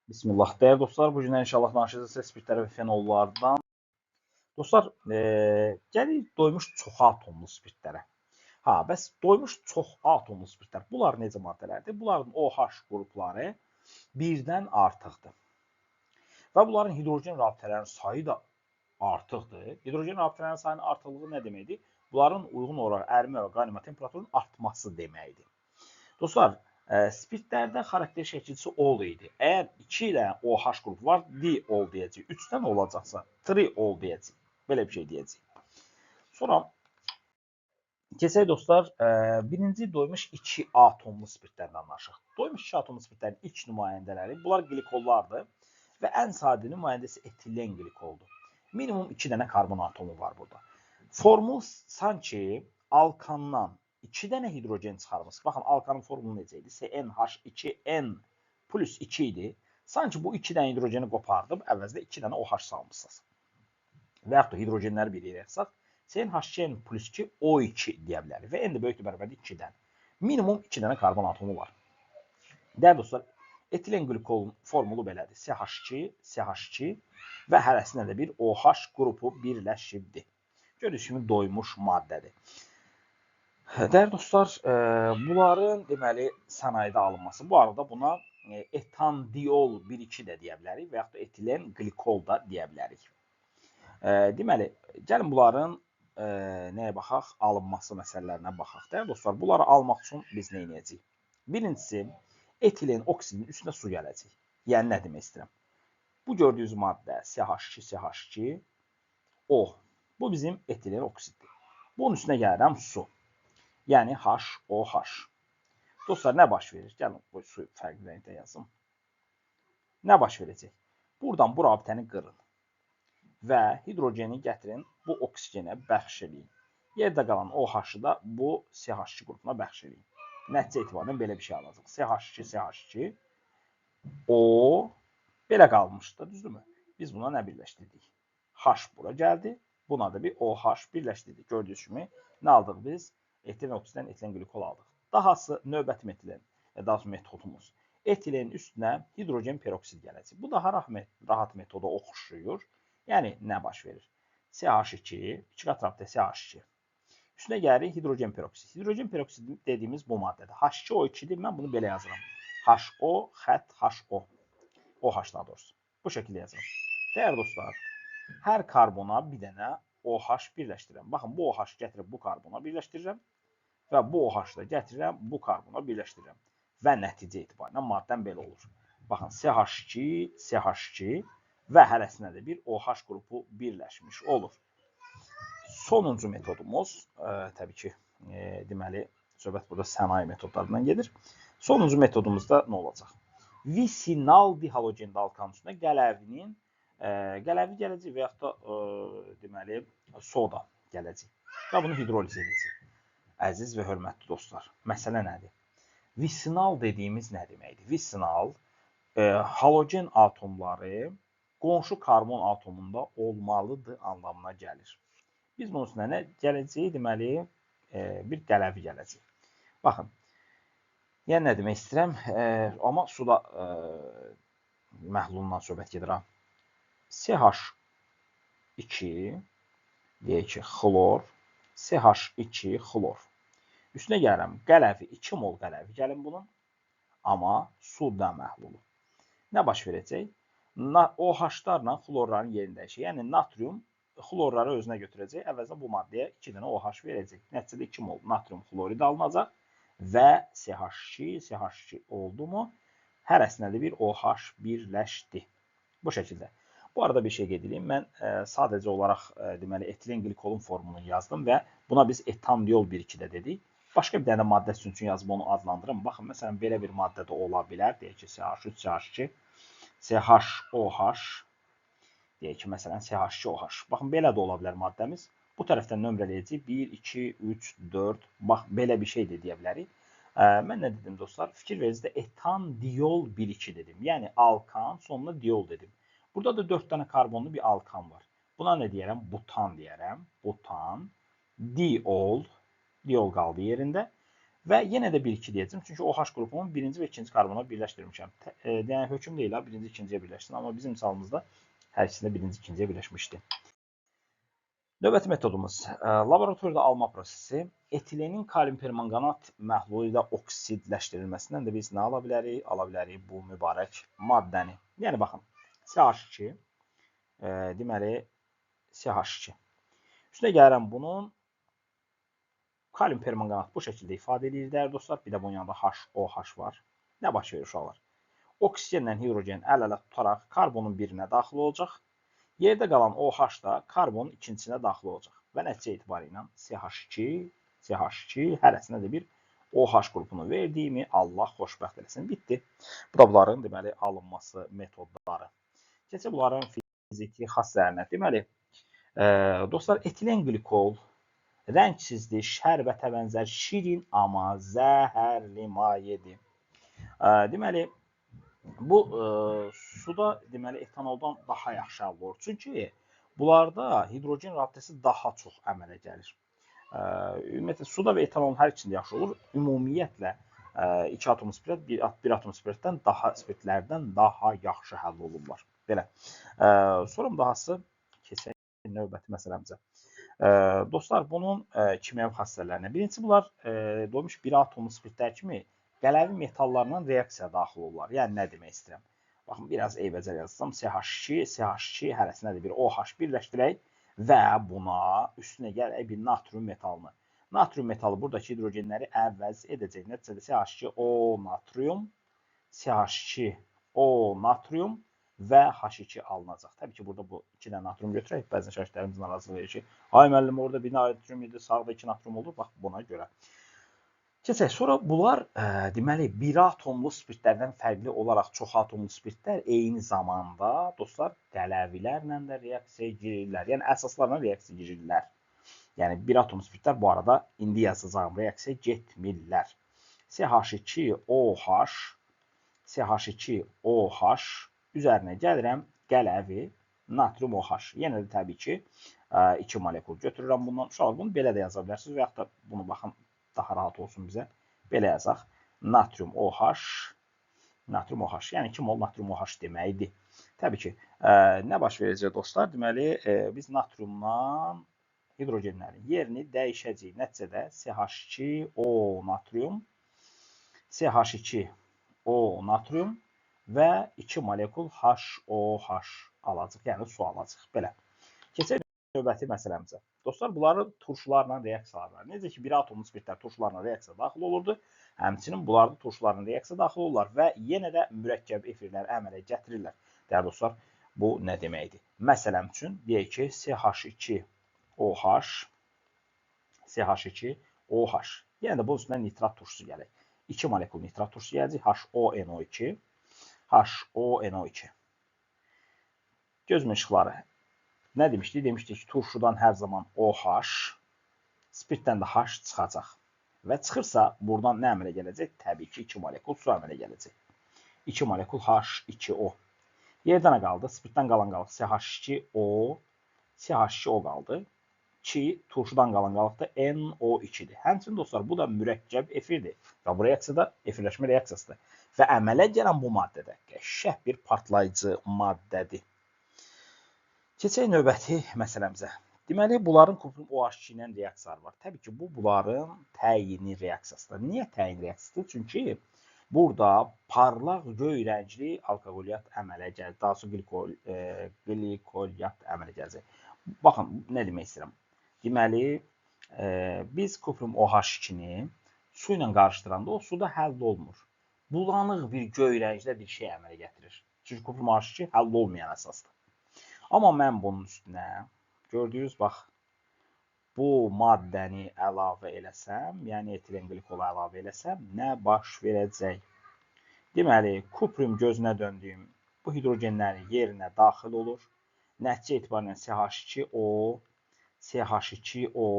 Bismillah. Dəyərli dostlar, bu günlər inşallah danışacağız spirtlərə və fenollardan. Dostlar, gəlirik doymuş çox atomlu spirtlərə. Ha, bəs doymuş çox atomlu spirtlər, bunlar necə maddələrdir? Bunların OH qrupları birdən artıqdır. Və bunların hidrogen rabitələrinin sayı da artıqdır. Hidrogen rabitələrinin sayının artıqlığı nə deməkdir? Bunların uyğun olaraq ərimə və qaynama temperaturunun artması deməkdir. Dostlar, spirtlərdə xarakter şəkilçisi ol idi. Əgər 2 dənə OH qrupu var, diol deyəcəyik. 3 dənə olacaqsa, triol deyəcəyik. Belə bir şey deyəcəyik. Sonra keçək dostlar, birinci doymuş 2 atomlu spirtlərdən danışıq. Doymuş 2 atomlu spirtlərin ilk nümayəndələri, bunlar qlikollardır və ən sadə nümayəndəsi etilen qlikoldur. Minimum 2 dənə karbon atomu var burada. Formul sanki alkandan 2 dənə hidrogen çıxarmış. Baxın, alkanın formulu necə idi? CnH2n plus 2 idi. Sanki bu 2 dənə hidrogeni qopardıb, əvəzdə 2 dənə OH salmışsınız. Və yaxud da hidrogenləri bir yerə yığsaq, CnH2n plus 2 O2 deyə bilərik. Və n də böyükdür bərabərdir 2-dən. Minimum 2 dənə karbon atomu var. Dəyərli dostlar, etilen qlikolun formulu belədir. CH2, CH2 və hərəsinə də bir OH qrupu birləşibdir. Gördüyünüz kimi doymuş maddədir. Dəyərli dostlar, bunların deməli sənayedə alınması. Bu arada buna etandiol 1,2 də deyə bilərik və yaxud da etilen qlikol da deyə bilərik. Deməli, gəlin bunların nəyə baxaq? Alınması məsələlərinə baxaq. Dəyərli dostlar, bunları almaq üçün biz nə edəcəyik? Birincisi, etilen oksidinin üstünə su gələcək. Yəni, nə demək istəyirəm? Bu gördüyünüz maddə CH2, CH2, O. Bu bizim etilen oksiddir. Bunun üstünə gəlirəm su. Yəni HOH. Dostlar, nə baş verir? Gəlin, bu suyu fərqli rəngdə yazım. Nə baş verəcək? Buradan bu rabitəni qırın və hidrogeni gətirin, bu oksigenə bəxş eləyin. Yerdə qalan OH-ı da bu CH2 qrupuna bəxş eləyin. Nəticə etibarən belə bir şey alacaq. CH2, CH2, O belə qalmışdı, düzdürmü? Biz buna nə birləşdirdik? H bura gəldi, buna da bir OH birləşdirdik. Gördüyünüz kimi nə aldıq biz? Etilen oksiddən etilen qlikol aldıq. Dahası növbəti metilen, daha sonra metodumuz. Etilenin üstünə hidrogen peroksid gələcək. Bu daha rahat metoda oxşuyur. Yəni, nə baş verir? CH2, 2 qat rabitə CH2. Üstünə gəlirik hidrogen peroksid. Hidrogen peroksid dediyimiz bu maddədir. H2O2-dir. Mən bunu belə yazıram. HO, xətt HO. OH daha doğrusu. Bu şəkildə yazıram. Dəyərli dostlar, hər karbona bir dənə OH birləşdirirəm. Baxın, bu OH gətirib bu karbona birləşdirirəm və bu OH-ı da gətirirəm, bu karbona birləşdirirəm. Və nəticə etibarilə maddəm belə olur. Baxın, CH2, CH2 və hərəsinə də bir OH qrupu birləşmiş olur. Sonuncu metodumuz, təbii ki, deməli, söhbət burada sənaye metodlarından gedir. Sonuncu metodumuzda nə olacaq? Visinal dihalogenli alkanın üstünə qələvinin, qələvi gələcək və yaxud da deməli, soda gələcək və bunu hidroliz edəcək. Əziz və hörmətli dostlar, məsələ nədir? Visinal dediyimiz nə deməkdir? Visinal, halogen atomları qonşu karbon atomunda olmalıdır anlamına gəlir. Biz bunun üstünə nə gələcək? Deməli, bir qələvi gələcək. Baxın, yəni nə demək istəyirəm? Amma suda məhlulundan söhbət gedir. Ha. CH2, deyək ki, xlor, CH2 xlor. Üstünə gəlirəm, qələvi, 2 mol qələvi gəlin bunun, amma suda məhlulu. Nə baş verəcək? OH-larla xlorların yerini dəyişir. Yəni, natrium xlorları özünə götürəcək, əvəzinə bu maddəyə 2 dənə OH verəcək. Nəticədə 2 mol natrium xlorid alınacaq və CH2, CH2 oldu mu, hərəsinə də bir OH birləşdi. Bu şəkildə. Bu arada bir şey qeyd edeyim. Mən sadəcə olaraq deməli, etilen qlikolun formulunu yazdım və buna biz etandiol 1,2 də dedik. Başqa bir dənə maddə üçün yazıb onu adlandırım. Baxın, məsələn, belə bir maddə də ola bilər. Deyək ki, CH3, CH2, CHOH, deyək ki, məsələn, CH2OH. Baxın, belə də ola bilər maddəmiz. Bu tərəfdən nömrələyəcəyik. 1, 2, 3, 4, bax, belə bir şey də deyə bilərik. Mən nə dedim, dostlar? Fikir verirsiniz də etandiol 1,2 dedim. Yəni, alkan, sonuna diol dedim. Burada da 4 dənə karbonlu bir alkan var. Buna nə deyərəm? Butan deyərəm. Butan, diol, diol qaldı yerində Və yenə də 1-2 deyəcəm. Çünki OH qrupunun birinci və ikinci karbona birləşdirmişəm. Yəni hökm deyil, ha, birinci, ikinciyə birləşsin. Amma bizim misalımızda hər ikisində birinci, ikinciyə birləşmişdi. Növbəti metodumuz laboratoriyada alma prosesi. Etilenin kalium permanganat məhlulu ilə oksidləşdirilməsindən də biz nə ala bilərik? Ala bilərik bu mübarək maddəni. Yəni baxın, CH2, deməli CH2. Üstünə gəlirəm bunun kalium permanganat bu şəkildə ifadə edir dəyərli dostlar. Bir də bunun yanında HOH var. Nə baş verir uşaqlar? Oksigenlə hidrogen əl-ələ tutaraq karbonun birinə daxil olacaq. Yerdə qalan OH da karbonun ikincisinə daxil olacaq. Və nəticə etibarı ilə CH2, CH2 hərəsinə də bir OH qrupunu verdiyimi Allah xoşbəxt eləsin. Bitdi. Bu da bunların deməli alınması metodları. Keçək bunların fiziki xassələrinə. Deməli, dostlar, etilen qlikol rəngsizdir, şərbətə bənzər, şirin, amma zəhərli mayedir. Deməli, bu suda deməli etanoldan daha yaxşı həll olur. Çünki bunlarda hidrogen rabitəsi daha çox əmələ gəlir. Ümumiyyətlə suda və etanolun hər ikisində yaxşı olur. Ümumiyyətlə iki atomlu spirt bir atomlu spirtdən daha spirtlərdən daha yaxşı həll olurlar. Belə. Sonra dahası keçək növbəti məsələmizə. Dostlar, bunun kimyəvi xassələrinə. Birincisi bunlar doymuş bir atomlu spirtlər kimi qələvi metallarla reaksiya daxil olurlar. Yəni nə demək istəyirəm? Baxın, biraz eybəcər yazsam CH2, CH2 hərəsinə də bir OH birləşdirək və buna üstünə gələk bir natrium metalını. Natrium metalı buradakı hidrogenləri əvəz edəcək. Nəticədə CH2O natrium, CH2O natrium və H2 alınacaq. Təbii ki, burada bu 2 dənə natrium götürək. Bəzən şagirdlərimiz narazılıq verir ki, ay müəllim, orada bir natrium idi, sağda 2 natrium olur. Bax, buna görə. Keçək. Sonra bunlar deməli bir atomlu spirtlərdən fərqli olaraq çox atomlu spirtlər eyni zamanda dostlar qələvilərlə də reaksiyaya girirlər. Yəni əsaslarla reaksiyaya girirlər. Yəni bir atomlu spirtlər bu arada indi yazacağım reaksiyaya getmirlər. CH2OH CH2OH üzərinə gəlirəm qələvi natrium OH. Yenə də təbii ki 2 molekul götürürəm bundan. Uşaqlar, bunu belə də yaza bilərsiniz və yaxud da bunu baxın daha rahat olsun bizə. Belə yazaq. Natrium OH, natrium OH. Yəni 2 mol natrium OH deməkdir. Təbii ki, nə baş verəcək dostlar? Deməli, biz natriumla hidrogenlərin yerini dəyişəcəyik. Nəticədə CH2O natrium, CH2O natrium və 2 molekul HOH alacaq. Yəni su alacaq. Belə. Keçək növbəti məsələmizə. Dostlar, bunların turşularla reaksiyalar var. Necə ki, bir atomlu spirtlər turşularla reaksiya daxil olurdu, həmçinin bunlar da turşularla reaksiya daxil olurlar və yenə də mürəkkəb efirlər əmələ gətirirlər. Dəyərli dostlar, bu nə deməkdir? Məsələn üçün, deyək ki, CH2OH, CH2OH. Yenə də bunun üstündən nitrat turşusu gələk. 2 molekul nitrat turşusu gələcək. HONO2, HONO2. Gözümün işıqları. Nə demişdik? Demişdik ki, turşudan hər zaman OH, spirtdən də H çıxacaq. Və çıxırsa, buradan nə əmələ gələcək? Təbii ki, 2 molekul su əmələ gələcək. 2 molekul H2O. Yerdə nə qaldı? Spirtdən qalan qalıq CH2O, CH2O qaldı. 2, turşudan qalan qalıq da NO2-dir. Həmçinin dostlar, bu da mürəkkəb efirdir. Və bu reaksiya da efirləşmə reaksiyasıdır. Və əmələ gələn bu maddə də qəşəng bir partlayıcı maddədir. Keçək növbəti məsələmizə. Deməli, bunların kuprum OH2 ilə reaksiyaları var. Təbii ki, bu bunların təyini reaksiyasıdır. Niyə təyin reaksiyasıdır? Çünki burada parlaq göy rəngli alkoqoliyyat əmələ gəlir. Daha sonra qlikoliyyat əmələ gələcək. Baxın, nə demək istəyirəm? Deməli, biz kuprum OH2-ni su ilə qarışdıranda o suda həll olmur. Bulanıq bir göy rəngdə bir şey əmələ gətirir. Çünki kuprum OH2 həll olmayan əsasdır. Amma mən bunun üstünə, gördüyünüz, bax, bu maddəni əlavə eləsəm, yəni etilen qlikolu əlavə eləsəm, nə baş verəcək? Deməli, kuprium gözünə döndüyüm bu hidrogenlərin yerinə daxil olur. Nəticə etibarilə CH2O, CH2O,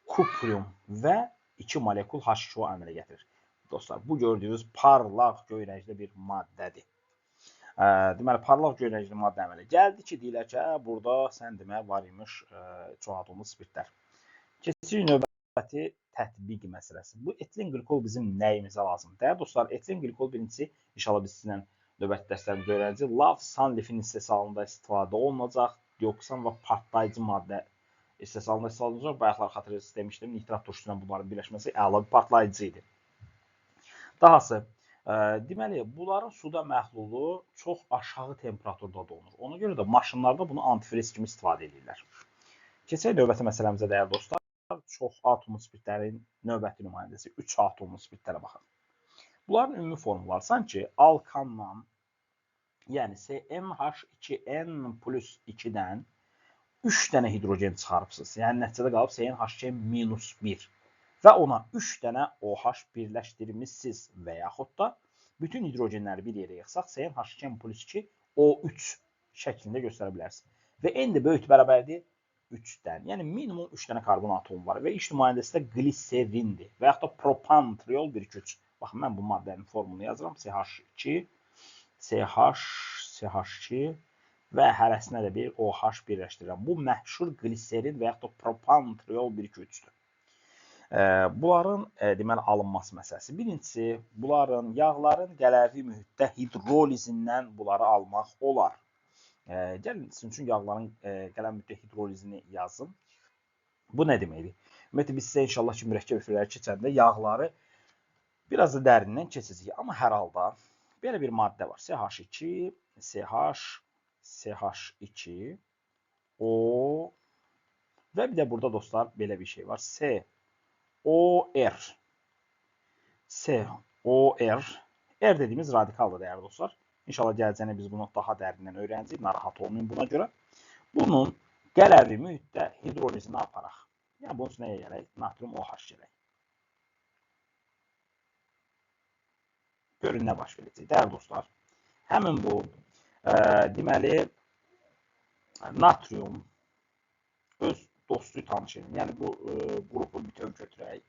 kuprium və 2 molekul H2O əmələ gətirir. Dostlar, bu gördüyünüz parlaq göy rəngli bir maddədir. Deməli, parlaq göy rəngli maddə əmələ gəldi ki, deyilər ki, burada sən demək var imiş çox atomlu spirtlər. Keçirik növbəti. Növbəti tətbiq məsələsi. Bu etilen qlikol bizim nəyimizə lazımdır? Dəyərli dostlar, etilen qlikol birincisi, inşallah biz sizinlə növbəti dərslərimizdə öyrənəcəyik. Lav sanlifin istehsalında istifadə olunacaq, dioksan və partlayıcı maddə istehsalında istifadə olunacaq. Bayaqlar xatırlayırsınız demişdim, nitrat turşusu ilə bunların birləşməsi əla bir partlayıcı idi. Dahası, deməli, bunların suda məhlulu çox aşağı temperaturda donur. Ona görə də maşınlarda bunu antifriz kimi istifadə edirlər. Keçək növbəti məsələmizə, dəyərli dostlar. Çox atomlu spirtlərin növbəti nümayəndəsi 3 atomlu spirtlərə baxaq. Bunların ümumi formulları sanki alkanla, yəni CnH2n plus 2-dən 3 dənə hidrogen çıxarıbsınız. Yəni nəticədə qalıb CnH2n-1 və ona 3 dənə OH birləşdirmişsiniz və yaxud da bütün hidrogenləri bir yerə yığsaq CnH2n plus 2 O3 şəklində göstərə bilərsiniz. Və n də böyük bərabərdir 3-dən. Yəni minimum 3 dənə karbon atomu var və iş nümayəndəsi də qliserindir və yaxud da propantriol 1,2,3. Baxın, mən bu maddənin formulunu yazıram. CH2, CH, CH2 və hərəsinə də bir OH birləşdirirəm. Bu məşhur qliserin və yaxud da propantriol 1,2,3-dür. Bunların deməli alınması məsələsi. Birincisi, bunların yağların qələvi mühitdə hidrolizindən bunları almaq olar. Gəlin, sizin üçün yağların qələvi mühitdə hidrolizini yazım. Bu nə deməkdir? Ümumiyyətlə, biz sizə inşallah ki, mürəkkəb efirləri keçəndə yağları biraz da dərindən keçəcəyik. Amma hər halda belə bir maddə var. CH2, CH, CH2, O və bir də burada dostlar belə bir şey var. C, O, R. C, O, R. R dediyimiz radikaldır, dəyərli dostlar. İnşallah gələcəyinə biz bunu daha dərindən öyrənəcəyik. Narahat olmayın buna görə. Bunun qələvi mühitdə hidrolizini aparaq. Yəni bunun üçün nəyə gələk? Natrium OH gələk. Görün nə baş verəcək. Dəyərli dostlar, həmin bu deməli natrium öz dostu tanış edin. Yəni bu qrupu bütöv götürək.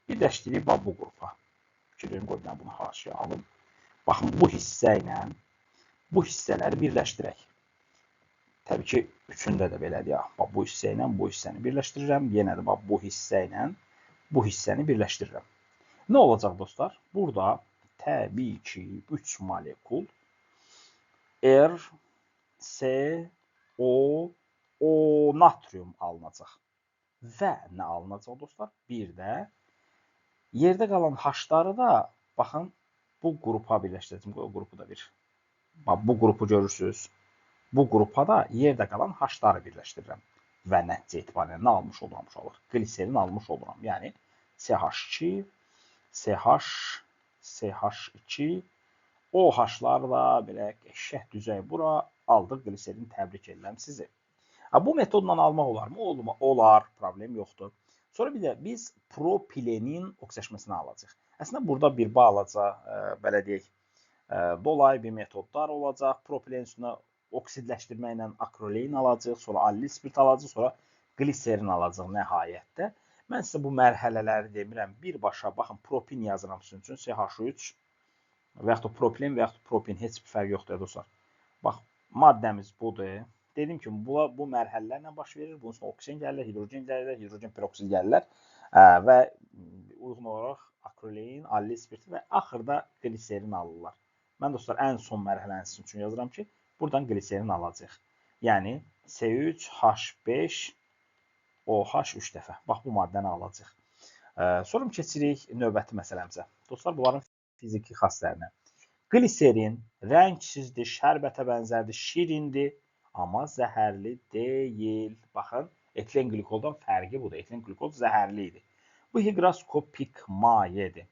Birləşdirib bax bu qrupa. Fikir verin, qoy mən bunu haşiyə alım. Baxın, bu hissə ilə bu hissələri birləşdirək. Təbii ki, üçündə də belədir ya. Bax, bu hissə ilə bu hissəni birləşdirirəm. Yenə də bax, bu hissə ilə bu hissəni birləşdirirəm. Nə olacaq dostlar? Burada təbii ki, 3 molekul R, C, O, O natrium alınacaq. Və nə alınacaq dostlar? Bir də yerdə qalan H-ları da baxın, bu qrupa birləşdirəcəm. O qrupu da bir. Bax, bu qrupu görürsünüz. Bu qrupa da yerdə qalan H-ları birləşdirirəm. Və nəticə etibarilə nə almış oluram uşaqlar? Qliserin almış oluram. Yəni CH2, CH, CH2, OH-larla belə qəşəng düzək bura aldıq qliserin. Təbrik edirəm sizi. Ha, bu metodla almaq olarmı? Olar, problem yoxdur. Sonra bir də biz propilenin oksidaşmasını alacaq. Əslində, burada bir balaca, belə deyək, dolay bir metodlar olacaq. Propilen üstünə oksidləşdirməklə akrolein alacaq, sonra allil spirt alacaq, sonra qliserin alacaq nəhayətdə. Mən sizə bu mərhələləri demirəm. Birbaşa, baxın, propin yazıram sizin üçün. CH3 və yaxud da propilen və yaxud da propin, heç bir fərq yoxdur, dostlar. Bax, maddəmiz budur. Dediyim kimi, bu mərhələlərlə baş verir. Bunun üstünə oksigen gəlirlər, hidrogen gəlirlər, hidrogen peroksid gəlirlər və uyğun olaraq akrolein, allil spirti və axırda qliserin alırlar. Mən dostlar, ən son mərhələni sizin üçün yazıram ki, buradan qliserin alacaq. Yəni C3H5 OH 3 dəfə. Bax, bu maddəni alacaq. Sonra keçirik növbəti məsələmizə. Dostlar, bunların fiziki xassələrinə. Qliserin rəngsizdir, şərbətə bənzərdir, şirindir, amma zəhərli deyil. Baxın, etilen qlikoldan fərqi budur. Etilen qlikol zəhərli idi. Bu hiqroskopik mayedir.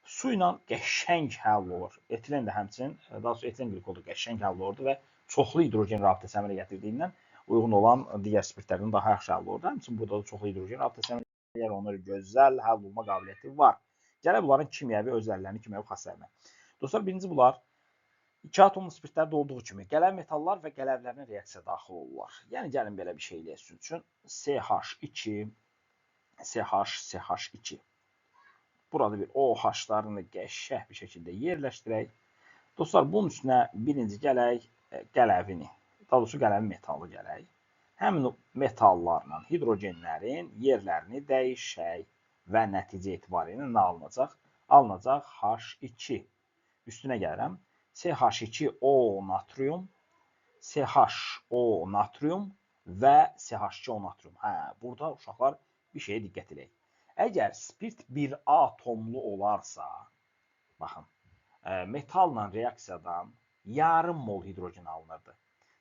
Su ilə qəşəng həll olur. Etilen də həmçinin, daha doğrusu etilen qlikol da qəşəng həll olurdu və çoxlu hidrogen rabitəsi əmələ gətirdiyindən uyğun olan digər spirtlərdən daha yaxşı həll olurdu. Həmçinin burada da çoxlu hidrogen rabitəsi əmələ gətirir, ona gözəl həll olma qabiliyyəti var. Gələk bunların kimyəvi özəlliklərini, kimyəvi xassələrinə. Dostlar, birinci bunlar iki atomlu spirtlərdə olduğu kimi qələvi metallar və qələvlərinə reaksiya daxil olurlar. Yəni, gəlin belə bir şey eləyək sizin üçün. CH2, CH, CH2. Burada bir OH-larını qəşəng bir şəkildə yerləşdirək. Dostlar, bunun üstünə birinci gələk qələvini, daha doğrusu qələvi metalı gələk. Həmin metallarla hidrogenlərin yerlərini dəyişək və nəticə etibarilə nə alınacaq? Alınacaq H2. Üstünə gəlirəm. CH2O natrium, CHO natrium və CH2O natrium. Hə, burada uşaqlar bir şeyə diqqət edək. Əgər spirt bir atomlu olarsa, baxın, metalla reaksiyadan yarım mol hidrogen alınırdı.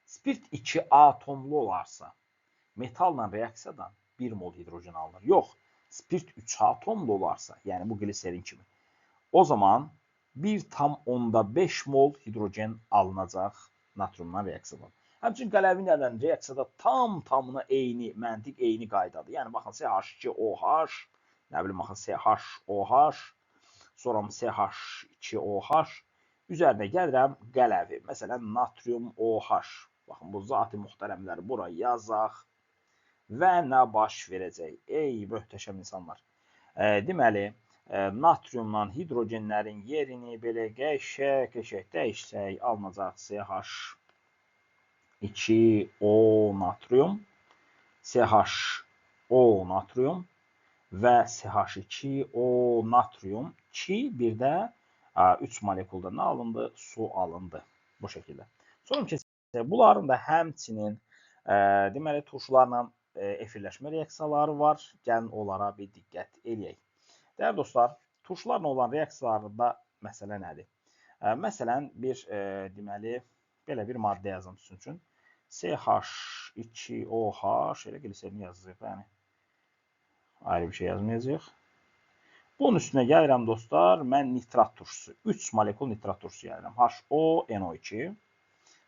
Spirt 2 atomlu olarsa, metalla reaksiyadan 1 mol hidrogen alınır. Yox, spirt 3 atomlu olarsa, yəni bu gliserin kimi, o zaman 1,5 mol hidrogen alınacaq natriumdan reaksiyadan. Həmçinin qələvi ilə reaksiyada tam-tamına eyni məntiq, eyni qaydadır. Yəni, baxın, CH2OH, nə bilim, baxın, CHOH, sonra CH2OH, üzərinə gəlirəm qələvi. Məsələn, natrium OH. Baxın, bu zati mühtərəmləri bura yazaq və nə baş verəcək? Ey, möhtəşəm insanlar! Deməli, natriumla hidrogenlərin yerini belə qəşəng-qəşəng dəyişsək, alınacaq CH2O natrium, CHO natrium və CH2O natrium ki, bir də 3 molekulda nə alındı? Su alındı. Bu şəkildə. Sonra keçək. Bunların da həmçinin deməli, turşularla efirləşmə reaksiyaları var. Gəlin onlara bir diqqət eləyək. Dəyərli dostlar, turşularla olan reaksiyalarında məsələ nədir? Məsələn, bir deməli, belə bir maddə yazım sizin üçün. CH2OH, elə gliserini yazacaq, yəni ayrı bir şey yazmayacaq. Bunun üstünə gəlirəm dostlar, mən nitrat turşusu, 3 molekul nitrat turşusu gəlirəm. HONO2,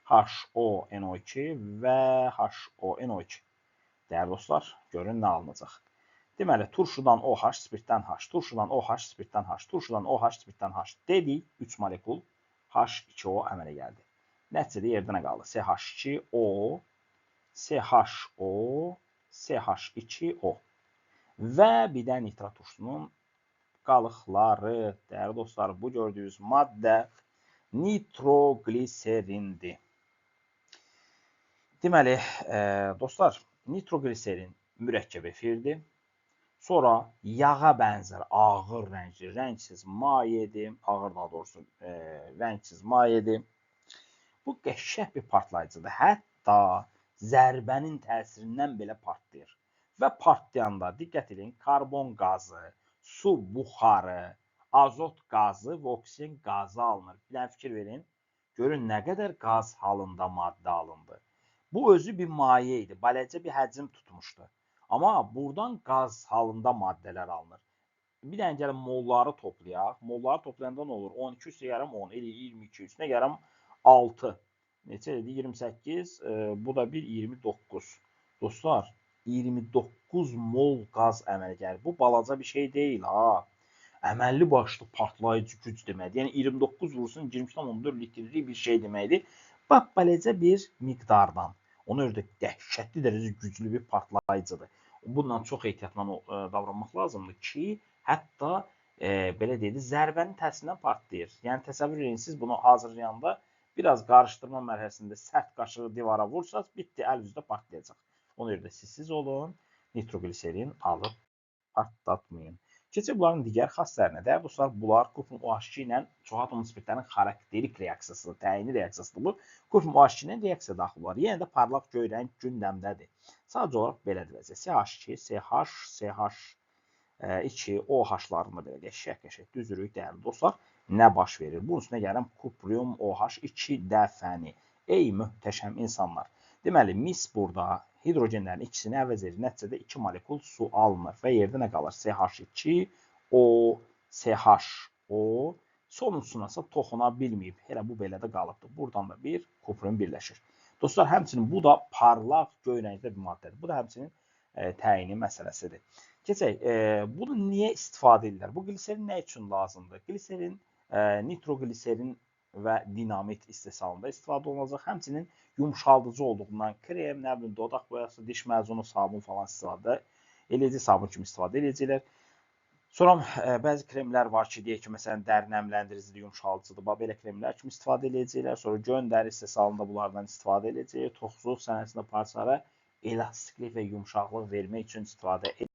HONO2 və HONO2. Dəyərli dostlar, görün nə alınacaq. Deməli, turşudan OH, spirtdən H, turşudan OH, spirtdən H, turşudan OH, spirtdən H dedik, 3 molekul H2O əmələ gəldi. Nəticədə yerdə nə qaldı? CH2O, CHO, CH2O və bir də nitrat turşusunun qalıqları. Dəyərli dostlar, bu gördüyünüz maddə nitrogliserindir. Deməli, dostlar, nitrogliserin mürəkkəb efirdir. Sonra yağa bənzər ağır rəngli, rəngsiz mayedir. Ağır daha doğrusu, rəngsiz mayedir. Bu qəşəng bir partlayıcıdır. Hətta zərbənin təsirindən belə partlayır. Və partlayanda, diqqət edin, karbon qazı, su buxarı, azot qazı və oksigen qazı alınır. Bir dənə fikir verin, görün nə qədər qaz halında maddə alındı. Bu özü bir maye idi, balaca bir həcm tutmuşdu. Amma buradan qaz halında maddələr alınır. Bir dənə gəlin molları toplayaq. Molları toplayanda nə olur? 12 üstə gəlirəm 10, eləyir 22, üstünə gəlirəm 6. Neçə elədi? 28, bu da bir 29. Dostlar, 29 mol qaz əmələ gəlir. Bu balaca bir şey deyil, ha. Əməlli başlı partlayıcı güc deməkdir. Yəni 29 vursun 22,4 litrlik bir şey deməkdir. Bax, beləcə bir miqdardan. Ona görə də dəhşətli dərəcədə güclü bir partlayıcıdır. Bundan çox ehtiyatla davranmaq lazımdır ki, hətta belə deyək, zərbənin təsirindən partlayır. Yəni təsəvvür edin, siz bunu hazırlayanda biraz qarışdırma mərhələsində sərt qaşığı divara vursaz, bitdi, əl üzdə partlayacaq. Ona görə də siz olun, nitrogliserin alıb partlatmayın. Keçək bunların digər xassələrinə. Dəyərli dostlar, bunlar kuprum OH2 ilə çox atomlu spirtlərin xarakterik reaksiyasıdır, təyini reaksiyasıdır bu. Kuprum OH2 ilə reaksiya daxil olar. Yenə də parlaq göy rəng gündəmdədir. Sadəcə olaraq belədir vəziyyət. CH2, CH, CH2, OH-larını belə qəşəng-qəşəng düzürük, dəyərli dostlar. Nə baş verir? Bunun üstünə gəlirəm kuprium OH2 dəfəni. Ey möhtəşəm insanlar! Deməli, mis burada hidrogenlərin ikisini əvəz edir. Nəticədə 2 molekul su alınır və yerdə nə qalır? CH2O, CHO. Sonuncusuna isə toxuna bilməyib. Elə bu belə də qalıbdır. Buradan da bir kuprium birləşir. Dostlar, həmçinin bu da parlaq göy rəngdə bir maddədir. Bu da həmçinin təyini məsələsidir. Keçək, bunu niyə istifadə edirlər? Bu gliserin nə üçün lazımdır? Gliserin, nitrogliserin və dinamit istehsalında istifadə olunacaq. Həmçinin yumşaldıcı olduğundan krem, nə bilim, dodaq boyası, diş məzunu, sabun falan istifadə eləyəcək, sabun kimi istifadə eləyəcəklər. Sonra bəzi kremlər var ki, deyək ki, məsələn, dəri nəmləndiricidir, yumşaldıcıdır. Bax, belə kremlər kimi istifadə eləyəcəklər. Sonra gön dəri istehsalında bunlardan istifadə eləyəcək. Toxuculuq sənayesində parçalara Elastiklik və yumşaqlıq vermək üçün istifadə edilir.